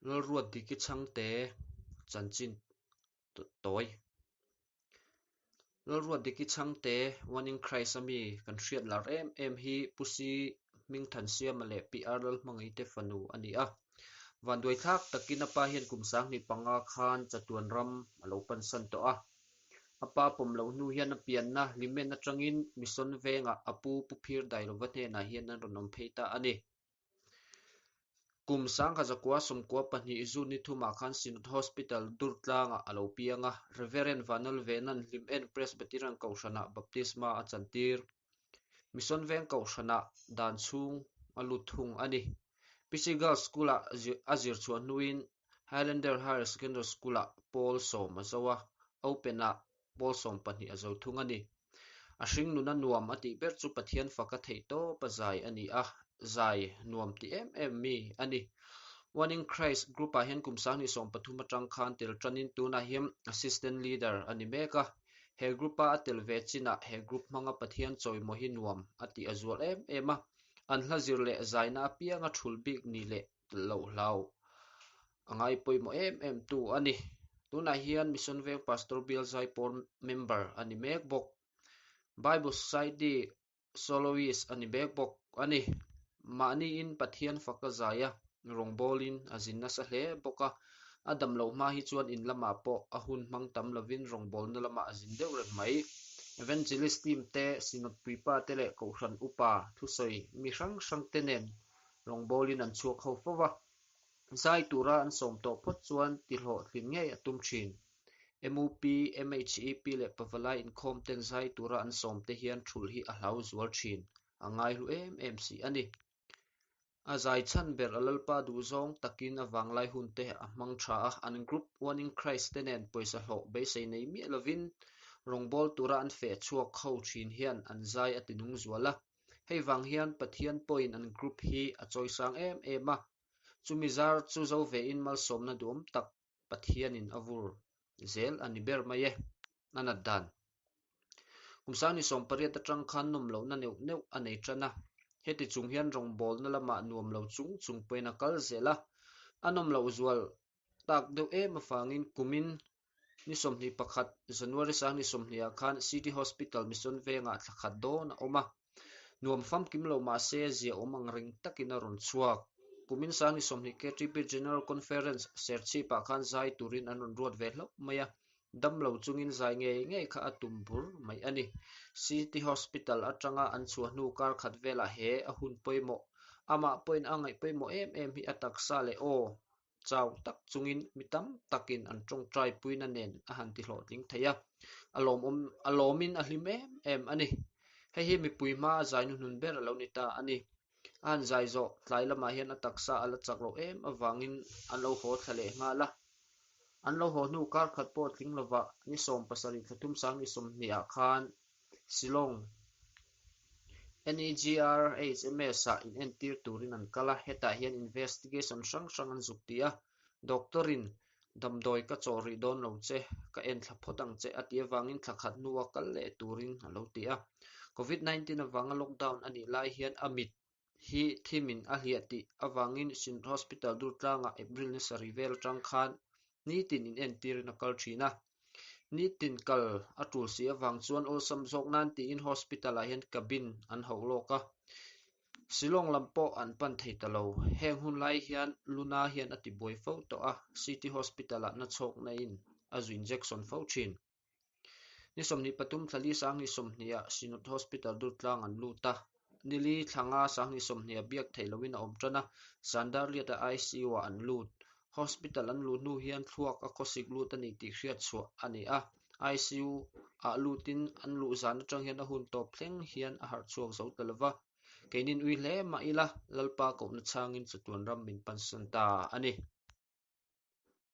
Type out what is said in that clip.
Lalruatdiki Chhangte chanchin tawi. Lalruatdiki Chhangte, One in Christ a mi kan hriat lar em em hi Pu Si Hmingthansiama leh Pi R Lalhmangaihte fanu a ni a. Vanduaithlak takin a pa hian kum 2005 khan chatuan ram a lo pansan tawh a. A pa pawm loh hnu hian a pianna Hlimen atangin Mission Vengah a pu Pu Phir Dailova hnenah hian an rawn awm phei ta a ni. Kum 1992 June ni thumah khan Synod Hospital, Durtlangah a lo piang a, Reverend Vanlalvena'n Hlimen Presbyterian Kohhranah baptisma a chantir. Mission Veng Kohhranah dan chhung a lut thung a ni. PC Girls School-ah a zir chhuah hnuin Highlander Higher Secondary School-ah pawl sawm a zo a, Open-ah pawl 12 a zo thung a ni. A hringnuna nuam a tih ber chu Pathian faka theih tawp a zai a ni a, zai nuam ti em em mi a ni. One in Christ group-ah hian kum 2013 atang khan tel tanin tunah hian Assistant Leader a ni mek a. He group-a a tel ve chinah he group hmanga Pathian chawimaw hi nuam a tih a zual em em a. An hla zir leh zaina apianga thul bik ni leh loh hlau a ngai pawimawh em em tu a ni. Tunah hian Mission Veng Pastor Bial Zaipawl member a ni mek bawk. Bible Society Soloist a ni mek bawk a ni. Mahniin Pathian fak a zai a, rawngbawlin a zin nasa hle bawk a. A dam loh hma hi chuan in lamah pawh a hun hmang tam lovin rawngbawlna lamah a zin deuh reng mai. Evangelist team te, Synod puipa te leh Kohhran upa thusawi mi hrang hrang te nen rawngbawlin an chhuak ho fo va, zai tura an sawm tawh phawt chuan tihlawhtlin ngei a tum thin. MUP, MHEP leh Pavalai inkhawm ten zai tura an sawm te hian thulh hi a hlau zual thin, a ngaihlu em em si a ni. A zai chhan ber a Lalpa duhzawng takin a vanglai hun te a hmang tha a, an group One in Christ te nen pawisa hlawh beisei nei miah lovin rawngbâwl tura an feh chhuak ho thin hian an zai a tinung zual a. Hei vang hian Pathian pawhin an group hi a chawisang em em a, chumi zar chu zo vein malsawmna duhawm tak Pathianin a vur zel a ni ber mai e. A nat dan. Kum 2018 atang khan nawm lohna neuh neuh a nei tan a, heti chung hian rawngbawlna lamah nuam lo chung chung pawhin a kal zel a, a nawm loh zual tak deuh em avangin kumin ni 21 January 2020 ah khan City Hospital Mission Vengah thla khat dawn a awm a, nuam famkim lo mah se ziaawm ang reng takin a rawn chhuak. Kumin 2020 KTP General Conference Serchhip ah khan zai turin an rawn ruat ve hlauh mai a, dam lo chungin zai ngei ngei kha a tum bur mai a ni. City Hospital atanga an chhuah hnu kar khat velah he a hun pawimawh, amah pawhin a ngaih pawimawh em em hi a taksa leh aw chau tak chungin mi tam takin an tawngtai puina nen a han ti hlawhtling thei a, a lawmawm a lawmin a hlim em em a ni. Hei hi mipui hma a zai hnuhnun ber a lo ni ta a ni. A han zai zawh tlai lamah hian a taksa a la chak loh em avangin an lo haw thla leh nghal a. An lo haw hnu kar khat pawh tling lovah ni 17 thla thum 2020 ah khan Shillong NEGRHMS-ah inentir turin an kal a, hetah hian investigation hrang hrang an zuk ti a, Doctor-in damdawi ka chawh rih dawn lo che, ka en thla phawt ang che a tih avangin thla khat hnua kal leh turin a lo ti a. Covid 19 avanga lockdown a nih lai hian a mit hi thimin a hliah tih avangin Synod Hospital Durtlangah April ni sarih vel atang khan nitin inentirin a kal thin a. Nitin kal a tul si avang chuan awlsam zawk nan tiin hospital ah hian cabin an hauh lawk a, Shillong lam pawh an pan thei ta lo. Heng hun lai hian Luna hian a tibuai fo tawh a, City Hospital ah nachhawkna in a zu injection fo thin. Ni 23 thla li 2020 ah Synod Hospital Durtlang an lut a, ni li thla nga 2020 ah biak theih lohin a awm tan a, Zandarliat-a ICU ah an lut. Hospital an luh hnu hian thluak a khawsik lut a ni tih hriat chhuah a ni a, ICU ah lutin an luh zan atang hian a hun tawp thleng hian a harh chhuak zo ta lova, keinin ui hle mah ila Lalpa kohna changin chatuan ram min pansan ta a ni.